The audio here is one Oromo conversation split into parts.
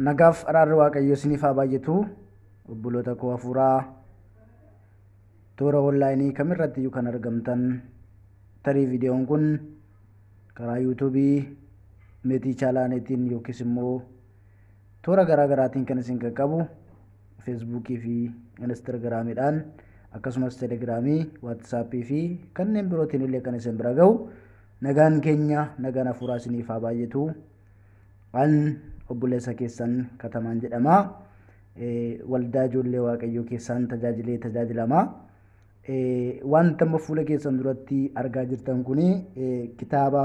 Nagaaf araarri Waaqayyoo isiniif haa baay'atu. Obboloota koo hafuuraa toora onlaayinii kamirratti iyyuu kan argamtan, tarii viidiyoon kun karaa yuutuubii Meetii Chaalaaneetiin yookiis immoo toora garaa garaatiin kan isin qaqqabu, feesbuukii fi instaagiraamiidhaan, akkasumas telegiraamii, waatsaappii fi kanneen birootiin illee kan isin bira ga'u, nagaan keenya, nagaan hafuuraa isiniif haa baay'atu. An obboleessa keessan Katamaan jedhama. Waldaa Ijoollee Waaqayyoo keessaan tajaajilee tajaajilama. Wanta amma fuula keessan duratti argaa jirtan kuni kitaaba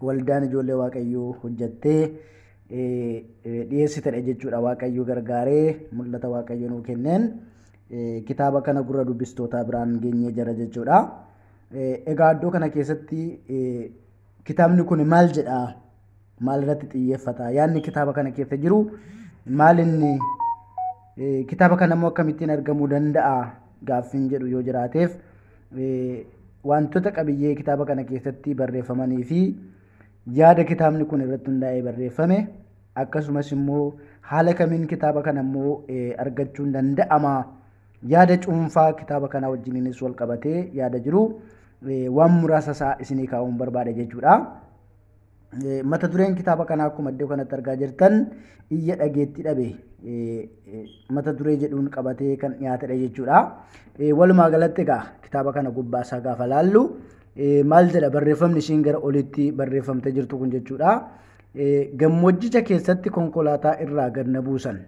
waldaan Ijoollee Waaqayyoo hojjattee dhiyeessitedha jechuudha. Waaqayyoo gargaaree mul'ata Waaqayyoo nuu kenneen kitaaba kana gurra dubbistootaa biraan geenyee jira jechuudha. Egaa iddoo kana keessatti kitaabni kun maal jedhaa? Maal irratti xiyyeeffata? Yaadni kitaaba kana keessa jiru maal inni? Kitaaba kana immoo akkamittiin argamuu danda'a? Gaaffiin jedhu yoo jiraateef, wantoota qabiyyee kitaaba kana keessatti barreeffamanii fi yaada kitaabni kun irratti hundaa'ee barreeffame, akkasumas immoo haala kamiin kitaaba kana immoo argachuun danda'ama, yaada cuunfaa kitaaba kana wajjiniinis wal qabatee yaada jiru waan muraasa isaa isinii kaa'uun barbaade jechuudha. Mata dureen kitaaba kanaa akkuma iddoo kanatti argaa jirtan "Iyya Dhageetti Dhabe" mata duree jedhuun qabatee kan dhiyaatedha jechuudha. Walumaa galatti egaa kitaaba kana gubbaa isaa gaafa laallu maal jedha barreeffamni ishiin gara olitti barreeffamtee jirtu kun jechuudha? "Gammoojjicha keessatti konkolaataa irraa gad na buusan.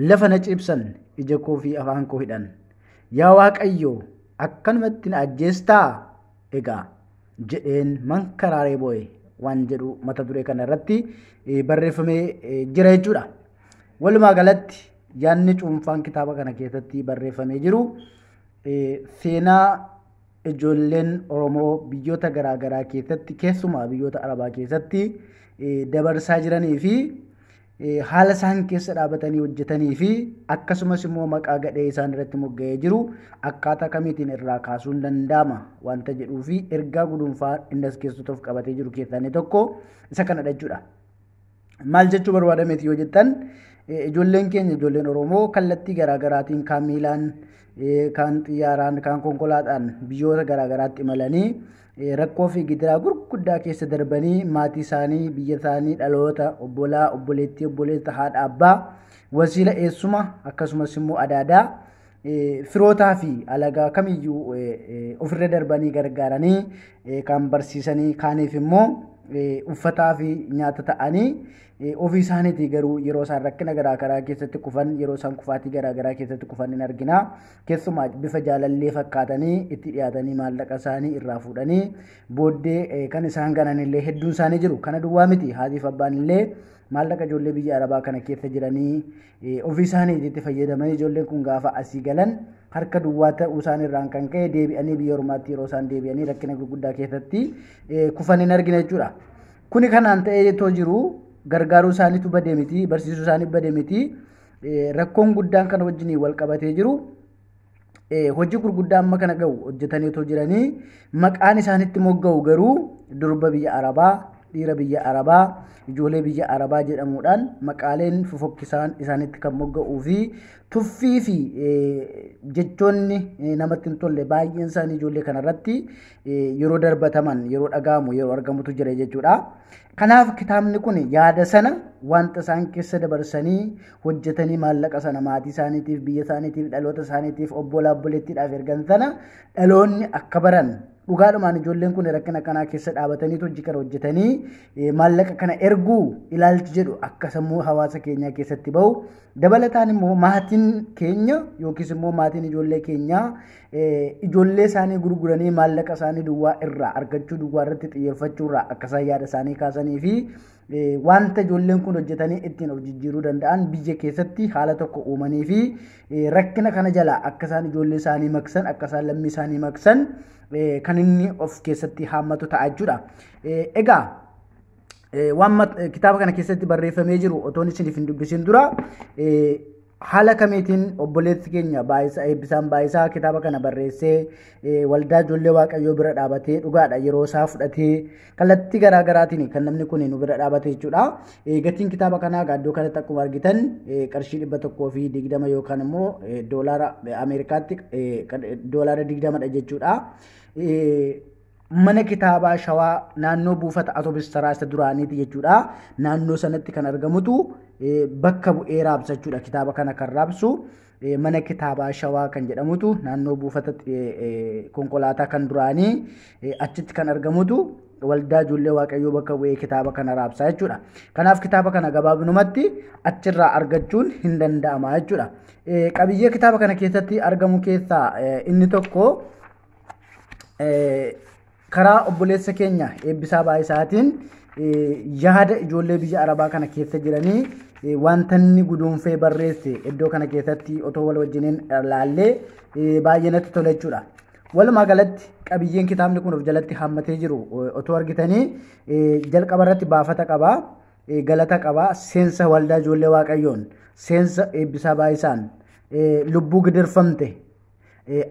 Lafa na cibsan, ija koo fi afaan koo hidhan. Yaa Waaqayyo, akkanumatti na ajjeestaa egaa jedheen mankaraaree boo'e" waan jedhu mata duree kana irratti barreeffamee jira jechuudha. Walumaa galatti yaadni cuunfaan kitaaba kana keessatti barreeffamee jiru seenaa ijoolleen Oromoo biyyoota garaa garaa keessatti, keessumaa biyyoota Arabaa keessatti dabarsaa jiranii fi haala isaan keessa dhaabatanii hojjetanii fi akkasumas immoo maqaa gadhee isaan irratti mogga'ee jiru akkaataa kamiitiin irraa kaasuun danda'ama wanta jedhuu fi ergaa guduunfaa inni as keessatti of qabatee jiru keessaa inni tokko isa kanadha jechuudha. Maal jechuu barbaadameeti yoo jettan, ijoolleen keenya, ijoolleen Oromoo kallattii garaa garaatiin, kaan miilaan, kaan xiyyaaraan, kaan konkolaataan biyyoota garaa garaatti imalanii, rakkoo fi gidiraa gurguddaa keessa darbanii, maatii isaanii, biyya isaanii, dhaloota, obbolaa, obboleettii, obboleessa, haadha, abbaa, wasiila, eessuma, akkasumas immoo adaadaa, firootaa fi alagaa kamiyyuu ofirra darbanii gargaaranii, kan barsiisanii, kaaniif immoo uffataa fi nyaata ta'anii, ofii isaaniitii garuu yeroo isaan rakkina garaa garaa keessatti kufan, yeroo isaan kufaatii garaa garaa keessatti kufan hin argina. Keessumaa bifa jaalallee fakkaatanii itti dhiyaatanii maallaqa isaanii irraa fuudhanii booddee kan isaan ganan illee hedduun isaanii jiru. Kana duwwaa miti, haatiif abbaan illee maallaqa ijoollee biyya Arabaa kana keessa jiranii ofii isaanii itti fayyadamanii, ijoolleen kun gaafa asii galan harka duwwaa ta'uu isaan irraan kan ka'e deebi'anii biyya ormaatti yeroo isaan deebi'anii rakkina gurguddaa keessatti kufan hin argina jechuudha. Kuni kanaan ta'ee itoo jiru, gargaaruu isaaniitu badee miti, barsiisuu isaanii badee miti. Rakkoon guddaan kana wajjin wal qabatee jiru, hojii gurguddaa amma kana ga'u hojjetanii otoo jiranii, maqaan isaanitti mogga'u garuu durba biyya Arabaa, dhiira biyya Arabaa, ijoollee biyya Arabaa jedhamuudhaan maqaaleen fofokkisaan isaanitti kan mogga'uu fi tuffii fi jechoonni namatti hin tolle baay'een isaanii ijoollee kanarratti yeroo darbataman, yeroo dhaga'amu, yeroo argamutu jira jechuudha. Kanaaf kitaabni kun yaada sana, wanta isaan keessa dabarsanii hojjetanii maallaqa sana maatii isaaniitiif, biyya isaaniitiif, dhaloota isaaniitiif, obbolaa obboleettiidhaaf ergan sana dhaloonni akka baran, dhugaadhumaan ijoolleen kun rakkina kanaa keessa dhaabatanii hojii kana hojjetanii maallaqa kana erguu ilaalchi jedhu akka sammuu hawaasa keenyaa keessatti bahu, dabalataan immoo maatiin keenya yookiis immoo maatiin ijoollee keenyaa ijoollee isaanii gurguranii maallaqa isaanii duwwaa irraa argachuu duwwaa irratti xiyyeeffachuu irraa akka isaan yaada isaanii kaasanii fi wanta ijoolleen kun hojjetanii ittiin of jijjiiruu danda'an biyya keessatti haala tokko uumanii fi rakkina kana jalaa akka isaan ijoollee isaanii maqsan, akka isaan lammii isaanii maqsan kan inni of keessatti haammatu ta'a jechuudha. Egaa waan kitaaba kana keessatti barreeffamee jiru otoon isiniif hin dubbisin dura Haala kamiitiin obboleessi keenya Baayisaa Eebbisaan Baayisaa kitaaba kana barreessee waldaa ijoollee Waaqayyoo bira dhaabatee dhugaadha yeroo isaa fudhatee kallattii garaa garaatiin kan namni kun nu bira dhaabate jechuudha. Gatiin kitaaba kanaa iddoo kanatti akkuma argitan qarshii 120 yookaan immoo doolaara Ameerikaatti doolaara 20dha jechuudha. Mana kitaabaa Shawaa naannoo buufata Atoobis taraa isa duraaniiti jechuudha. Naannoo sanatti kan argamutu bakka bu'ee raabsa jechuudha. Kitaaba kana kan raabsu mana kitaabaa Shawaa kan jedhamutu naannoo buufata konkolaataa kan duraanii achitti kan argamutu waldaa ijoollee Waaqayyoo bakka bu'ee kitaaba kana raabsa jechuudha. Kanaaf kitaaba kana gabaabinumatti achirraa argachuun hin danda'ama jechuudha. Qabiyyee kitaaba kana keessatti argamu keessaa inni tokko karaa obboleessa keenya Eebbisaa Baayisaatiin yaada ijoollee biyya Arabaa kana keessa jiranii wanta inni guduunfee barreesse iddoo kana keessatti otoo wal wajjiniin laallee baay'ee natti tola jechuudha. Walumaa galatti qabiyyeen kitaabni kun of jalatti hammatee jiru otoo argitanii jalqaba irratti baafata qabaa, galata qabaa, seensa waldaa ijoollee Waaqayyoon, seensa Eebbisaa Baayisaan, lubbuu gidirfamte,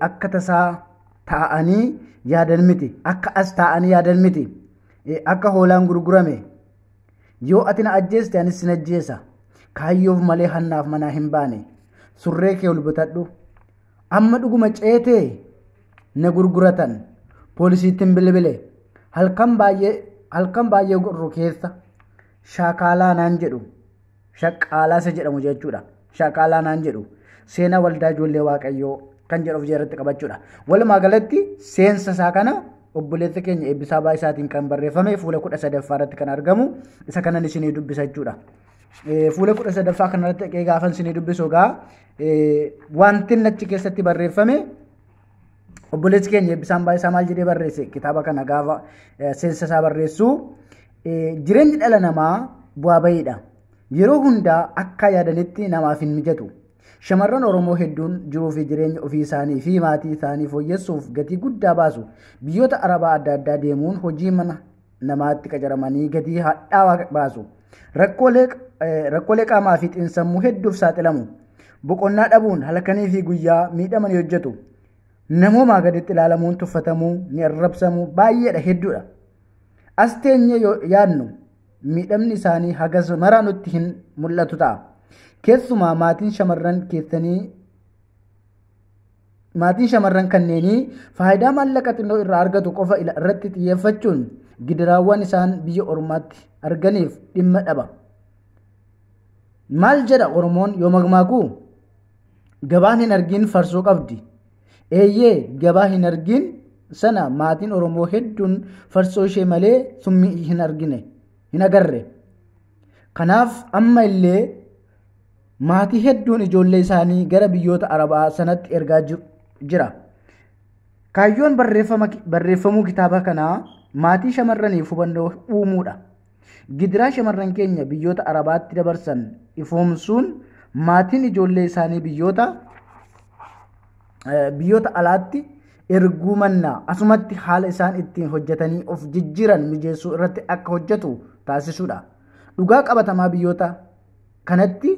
akka tasaa taa'anii yaadan miti, akka as taa'anii yaadan miti, akka hoolaan gurgurame, yoo ati na ajjeeste anis sin ajjeesa, kaayyoof malee hannaaf manaa hin baane, surree kee ol bitadhu, amma dhuguma ceetee na gurguratan, poolisiitti hin bilbile, halkan baay'ee gurru keessa shaakaalaa naan jedhu, shaqqaalaa isa jedhamu jechuudha, shaakaalaa naan jedhu, seenaa waldaa ijoollee Waaqayyoo kan jedhu of jalatti qabachuudha. Walumaa galatti seensa isaa kana obboleessa keenya Eebbisaa Baayisaatiin kan barreeffame fuula 13ffaa irratti kan argamu isa kanan isinii dubbisa jechuudha. Fuula 13ffaa kanarratti dhaqee gaafan isinii dubbisu egaa wanti inni achi keessatti barreeffame obboleessi keenya Eebbisaan Baayisaa maal jedhee barreesse kitaaba kana gaafa seensa isaa barreessu, jireenyi dhala namaa bu'aa bahiidha. Yeroo hundaa akka yaadanitti namaaf hin mijatu. Shamarran Oromoo hedduun jiruu fi jireenya ofii isaanii fi maatii isaanii fooyyessuuf gatii guddaa baasu. Biyyoota Arabaa adda addaa deemuun hojii mana namaatti qacaramanii gatii hadhaawaa baasu. Rakkoolee qaamaa fi xiinsammuu hedduuf saaxilamu. Boqonnaa dhabuun halkanii fi guyyaa miidhamanii hojjetu. Namoomaa gaditti ilaalamuun tuffatamuu, ni arrabsamuu baay'eedha hedduudha. As teenyee yoo yaadnu miidhamni isaanii hagas maraa nutti hin mul'atu ta'a. Keessumaa maatiin shamarran kanneenii faayidaa maallaqa xinnoo irraa argatu qofa irratti xiyyeeffachuun gidiraawwan isaan biyya ormaatti arganiif dhimma dhaba. Maal jedha Oromoon yoo magmaaku? Gabaan hin argin farsoo qabdi. Eeyyee, gabaa hin argin sana maatiin Oromoo hedduun farsoo ishee malee summii hin argine, hin agarre. Kanaaf amma illee maatii hedduun ijoollee isaanii gara biyyoota Arabaa sanatti ergaa jira. Kaayyoon barreeffamuu kitaaba kanaa maatii shamarraniif hubannoo uumuudha. Gidiraa shamarran keenya biyyoota Arabaatti dabarsan ifoomsuun maatiin ijoollee isaanii biyyoota alaatti erguu mannaa asumatti haala isaan ittiin hojjetanii of jijjiiran mijeessuu irratti akka hojjetu taasisuudha. Dhugaa qabatamaa biyyoota kanatti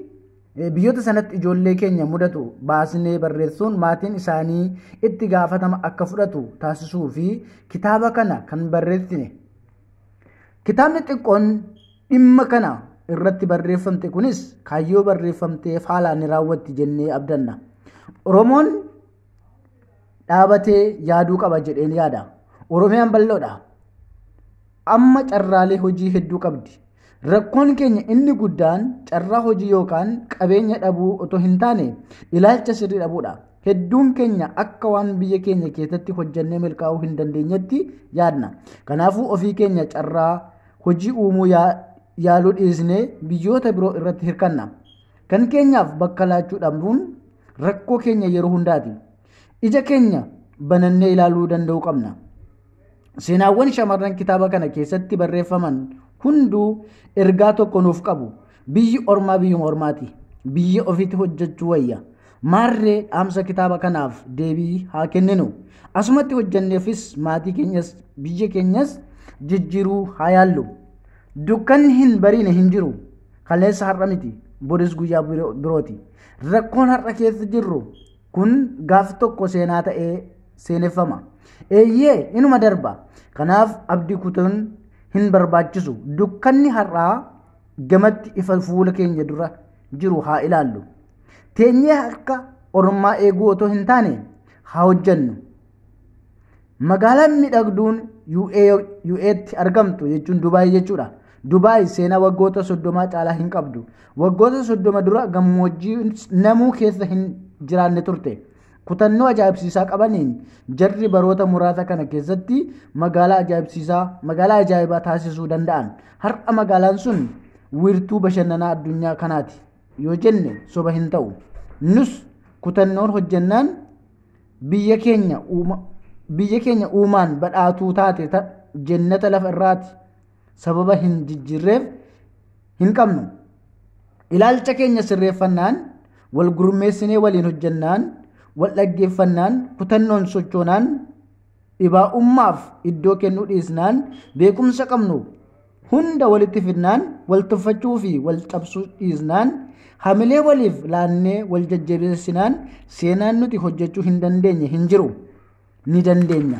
biyyoota sanatti ijoollee keenya mudatu baasnee barreessuun maatiin isaanii itti gaafatama akka fudhatu taasisuu fi kitaaba kana kan barreessine. Kitaabni xiqqoon dhimma kana irratti barreeffamte kunis kaayyoo barreeffamteef haalaan ni raawwatti jennee abdanna. Oromoon dhaabatee yaaduu qaba jedheen yaada. Oromiyaan bal'oodha. Amma carraalee hojii hedduu qabdi. Rakkoon keenya inni guddaan carraa hojii yookaan qabeenya dhabuu otoo hin taane ilaalcha sirrii dhabuudha. Hedduun keenya akka waan biyya keenya keessatti hojjannee milkaa'uu hin dandeenyetti yaadna. Kanaafuu ofii keenya carraa hojii uumuu yaaluu dhiisnee biyyoota biroo irratti hirkanna. Kan keenyaaf bakka laachuu dhabuun rakkoo keenya yeroo hundaati. Ija keenya banannee ilaaluu danda'uu qabna. Seenaawwan shamarran kitaaba kana keessatti barreeffaman hunduu ergaa tokko nuuf qabu. Biyyi ormaa biyyuma ormaati. Biyya ofiitti hojjechuu wayya. Maarree dhaamsa kitaaba kanaaf deebii haa kenninu. Asumatti hojjanneefis maatii keenyas biyya keenyas jijjiiruu haa yaallu. Dukkanni hin bariine hin jiru. Kaleessa har'a miti. Boris guyyaa birooti. Rakkoon har'a keessa jirru kun gaaf tokko seenaa ta'ee seeneffama. Eeyyee, inuma darba. Kanaaf abdii kutuun hin barbaachisu. Dukkanni har'aa gamatti ifa fuula keenya dura jiru haa ilaallu. Teenyee harka ormaa eeguu otoo hin taane haa hojjennu. Magaalaan miidhagduun UA'tti argamtu jechuun Dubaay jechuudha. Dubaay seenaa waggoota 30 caalaa hin qabdu. Waggoota 30 dura gammoojjii namuu keessa hin jiraanne turte. Kutannoo ajaa'ibsiisaa qabaniin jarri baroota muraasa kana keessatti magaalaa ajaa'ibsiisaa, magaalaa ajaa'ibaa taasisuu danda'an. Har'a magaalaan sun wiirtuu bashannanaa addunyaa kanaati yoo jenne soba hin ta'u. Nus kutannoon hojjennaan biyya keenya uumaan badhaatuu taate jennata lafa irraati sababa hin jijjiirreef hin qabnu. Ilaalcha keenya sirreeffannaan, wal gurmeessinee waliin hojjennaan, wal dhaggeeffannaan, kutannoon sochoonaan, dhibaa'ummaaf iddoo kennuu dhiisnaan, beekumsa qabnu hunda walitti fidnaan, wal tuffachuu fi wal cabsuu dhiisnaan, hamilee waliif laannee wal jajjabeessinaan seenaan nuti hojjechuu hin dandeenye hin jiru. Ni dandeenya.